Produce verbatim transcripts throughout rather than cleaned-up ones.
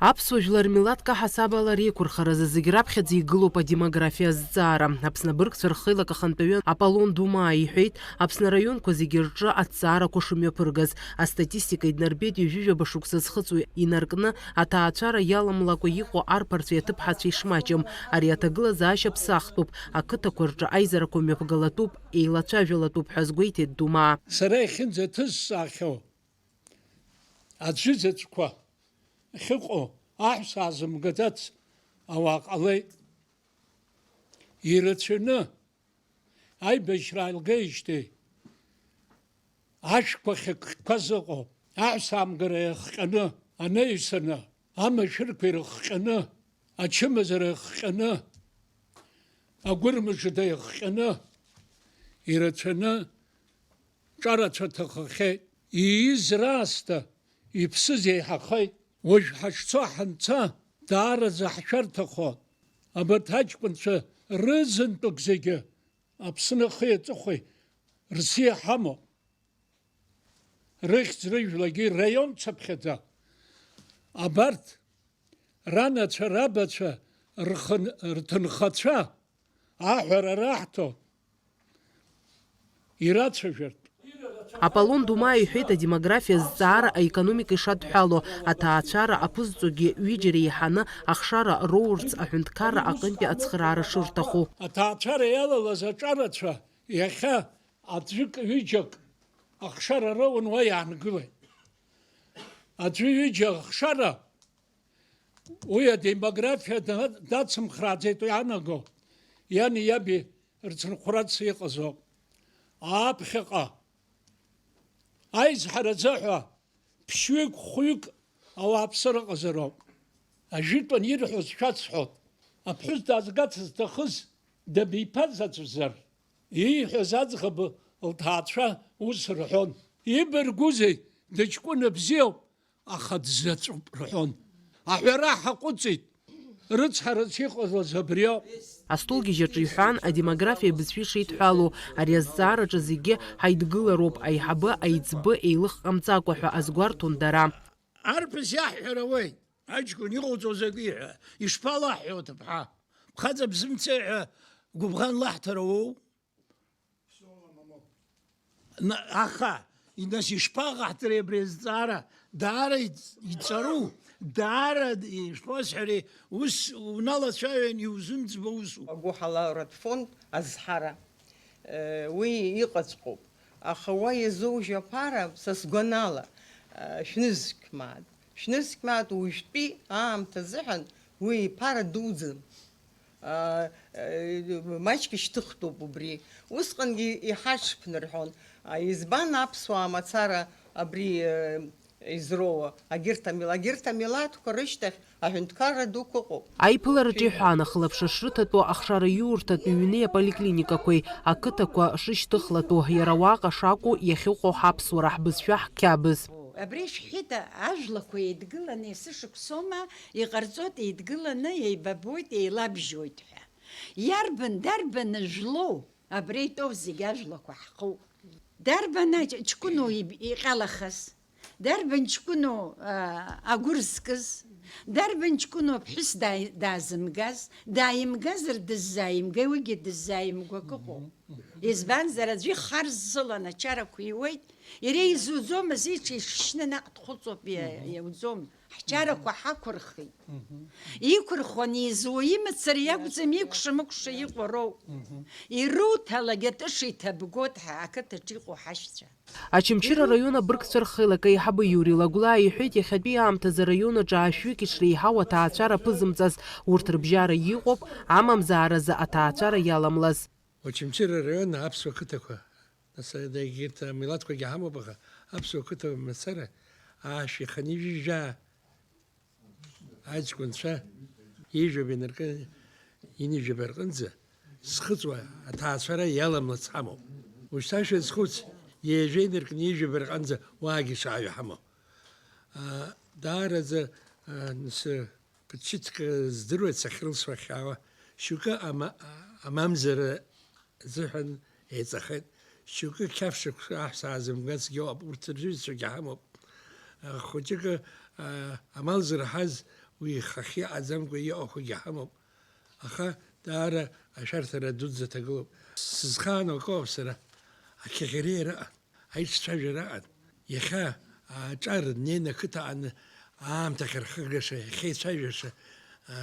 Аԥсуа жәлар милаҭк аҳасабала реиқәырхаразы зегь раԥхьаӡа игылоуп адемографиа азҵаара. Аԥсны абыргцәа рхеилак ахантәаҩы Аполлон Думаа иҳәеит, Аԥсны араионқәа зегьы рҿы аҭҵаарақәа шымҩаԥыргаз. Астатистика иднарбеит ҩажәижәаба шықәса зхыҵуа инаркны, аҭаацәара иаламлакәа иҟоу арԥарцәеи аҭыԥҳацәеи шмаҷым. Ари аҭагылазаашьа ԥсахтәуп, ақыҭақәа рҿы аизарақәа мҩаԥгалатәуп, еилацәажәалатәуп ҳәа азгәеиҭеит Думаа. Сара иахьынӡаҭысҵаахьоу аӡәы заҵәқәа ахьыҟоу аҳәса аазымгаӡац ауаа ҟалеит. Ирацәаны аибашьра аилгеижьҭеи ашәқәа хьыккқәа зыҟоу, аҳәса аамгара иахҟьаны, анаҩсаны, амашәырқәа ирыхҟьаны, ачымазара иахҟьаны, агәырмыжда иахҟьаны, ирацәаны ҿарацәа ҭахахьеит. Ииз раасҭа иԥсыз еиҳахеит. Уажә ҳашцо ҳанца, даараӡа ҳшәарҭахо, абарҭ аҷкәынцәа рызынтәык зегьы Аԥсны ахи аҵыхәеи рсиа ҳамоуп. Рыхьӡ-рыжәлагьы раион цыԥхьаӡа. Абарҭ ранацәа, рабацәа, рхын-, рҭынхацәа аҳәара раҳҭо ирацәажәартә. Аполлон Думаа иҳәеит, адемографиа зҵаара аекономика ишадҳәало, аҭаацәара аԥызҵогьы ҩыџьа реиҳаны ахшара роурц аҳәынҭқарра аҟынтәи ацхыраара шырҭаху. Аҭаацәара иалалаз аҿарацәа иахьа аӡәык-ҩыџьак ахшара роуан уа иаангылеит. Аӡәы-ҩыџьа ахшара Уи адемографиа да-, дацымхрааӡеит, уи иаанаго иани иаби рцынхәрас иҟазоуп. Аԥхьаҟа аизҳара азыҳәа ԥшьҩык, хәҩык ауааԥсыра ыҟазароуп. Ажәытәан ирҳәоз шәасҳәоит. Аԥҳәыс даазгац зҭахыз дабиԥазаҵәзар, ииҳәаз аӡӷаб лҭаацәа ус рҳәон, ибаргәузеи, дыҷкәына бзиоуп, аха дзаҵәуп рҳәон. Аҳәара ҳаҟәыҵит, рыцҳарас иҟалаз абриоуп. Астолгьежь аҿы иҳәан, адемографиа бызшәа ишеидҳәалоу, ари азҵаараҿы зегьы ҳаидгылароуп, аиҳабы, аиҵбы еилых ҟамҵакәа ҳәа азгәарҭон дара. Арԥыс иаҳҳәар ауеит, аҷкәын иҟауҵо закәи ҳәа, ишԥалаҳҳәо аҭыԥҳа? Бхаҵа бзымцеи ҳәа гәыбӷан лаҳҭар ауоу? На-, аха, нас ишԥаҟаҳҵари абри азҵаара? Даара иҵ-, иҵару, даара, ишԥасҳәари, ус уналацәажәан иузымӡбо усуп. Агәыҳалалратә фонд азҳара, э, уи иҟаҵәҟьоуп. Аха уа иазоужьу аԥара, са сгәанала, э, шәнызқь мааҭ. Шәнызқь мааҭ уажәтәи аамҭа азыҳәан уи иԥара дуӡӡам. Аа, э, маҷк ишьҭыхтәуп убри. Усҟангьы иҳаҽԥнырҳәон. А, избан аԥсуаа мацара абри, э, изроуа? Агьырҭ амил-, агьырҭ амилаҭқәа рышьҭахь аҳәынҭқарра дуқәа ыҟоуп. Аиԥылараҿы иҳәан, ахылаԥшра шрыҭатәоу ахшараиурҭатә ҩнеи аполиклиникақәеи ақыҭақәа шышьҭыхлатәу, иара уаҟа шакәу иахьыҟоу ҳаԥсуара, ҳбызшәа, ҳқьабз. Абри шәҳәеит, ажәлақәа еидгыланы есышықәсоума иҟарҵоит, еидгыланы еибабоит, еилабжьоит ҳәа. Иарбан, дарбан жәлоу абра итәоу зегь ажәлақәа ҳхоуп? Дарбан аҷ-, ҷкәыноу иб-, иҟьалахаз? Дарбан ҷкәыноу, а, агәыр зкыз? Дарбан ҷкәыноу аԥҳәыс дааи-, даазымгаз? Дааимгазар дыззааимгеи, уигьы дыззааимго акы ыҟоуп. Избанзар, аӡәы ихарззылан ачарақәа иуеит, иара изуӡомызт, иҽишьшьны наҟ дхәыцуп, иа-, иауӡом. Ҳчарақәа ҳақәырхит. Иқәырхуан изуа имацара иакәӡам, икәша-мыкәша иҟоу роуп. Ируҭалак атыша иҭабгоит ҳа, ақыҭаҿ иҟоу ҳашьцәа. Очамчыра араион абыргцәа рхеилак аиҳабы Иури Лагәлаа иҳәеит, иахьатәи аамҭазы араион аҿы аашәҩык ишреиҳау аҭаацәара ԥызымҵаз, урҭ рыбжьара иҟоуп, амамзааразы аҭаацәара иаламлаз. Очамчыра араион аԥсуа қыҭақәа, нас егьырҭ амилаҭқәагьы ҳамоуп, аха аԥсуа қыҭа мацара аашәи хынҩажәи жәаа аҷкәынцәа ҩажәаба инаркны ҩынҩажәаба рҟынӡа зхыҵуа аҭаацәара иаламлац ҳамоуп. Ушьҭа шәазхәыц, ҩажәа инаркны ҩажәаба рҟынӡа уаагьы шааҩ ҳамоу. А, даараӡа, а, нас, ԥыҭчыҭк здыруеит сахьрылсуа ахьаауа. Шьоукы ама-, амамзара азыҳәан еиҵахеит. Шьоукы қьаф шықәса аҳәса аазымгацгьы ыҟоуп, урҭ рҩызцәагьы ҳамоуп. Хәыҷык, а, амал зырҳаз Уи ихахьы иҟаӡамкәа иҟақәагьы ҳамоуп, аха даара ашәарҭара дуӡӡа ҭагылоуп. Сызхаану акоуп сара, ақьаӷьариа рыҟан, аиҿцәажәара ыҟан. Иахьа аҿар днеины ақыҭа аҟны аамҭа ахьырхыгаша, иахьеицәажәаша, а,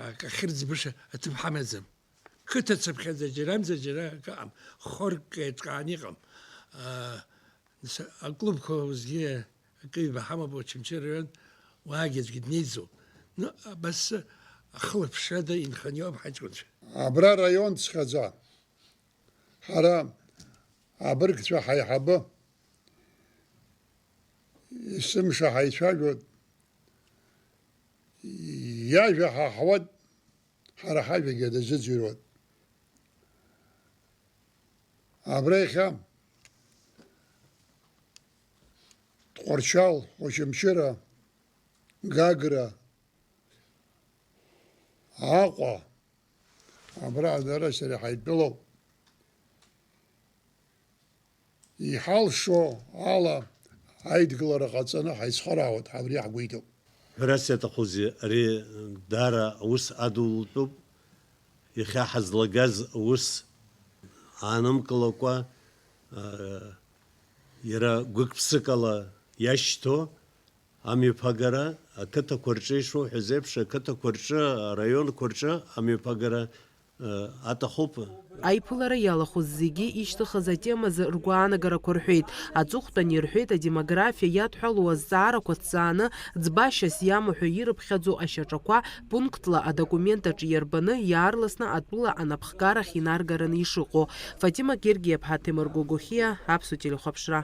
ак ахьырӡбыша аҭыԥ ҳамаӡам. Қыҭа цыԥхьаӡа џьарамзар џьара акы ыҟам, хорк еиҿкааны иҟам. А, Нас аклубқәа уеизгьы акы-ҩба ҳамоуп Очамчыра араион, уаагьы аӡәгьы днеиӡом. Ну, абас ахылаԥшрада инханы иҟоуп ҳаҷкәынцәа. Абра араион цхьаӡа ҳара абыргцәа ҳаиҳабы есымша ҳаицәажәоит, иажәа ҳаҳауеит, ҳара ҳажәагьы дазыӡырҩуеит. Абра иахьа Тҟәарчал, Очамчыра, Гагра, Аҟәа, абра дара сара ҳаидтәалоуп. Иҳалшо ала аидгылара ҟаҵаны ҳаицхыраауеит, абри ҳгәы иҭоуп. Ҳәарас иаҭахузеи, ари даара аус адултәуп. Иахьа ҳазлагаз аус аанымкылакәа, а, иара гәык-ԥсыкала иашьҭоу амҩаԥагара ақыҭақәа рҿы, ишуҳәаз еиԥш, ақыҭақәа рҿы, араионқәа рҿы амҩаԥагара, а, аҭахуп. Аиԥылара иалахәыз зегьы ишьҭыхыз атемазы ргәаанагарақәа рҳәеит. Аҵыхәтәан ирҳәеит, адемографиа иадҳәалоу азҵаарақәа ҭҵааны, ӡбашьас иамоу ҳәа ирыԥхьаӡо ашьаҿақәа пунктла адокумент аҿы иарбаны, иаарласны атәыла анапхгарахь инаргараны ишыҟоу. Фатима Гергиаԥҳа, Ҭемыр Гогохиа, Аԥсуа телехәаԥшра.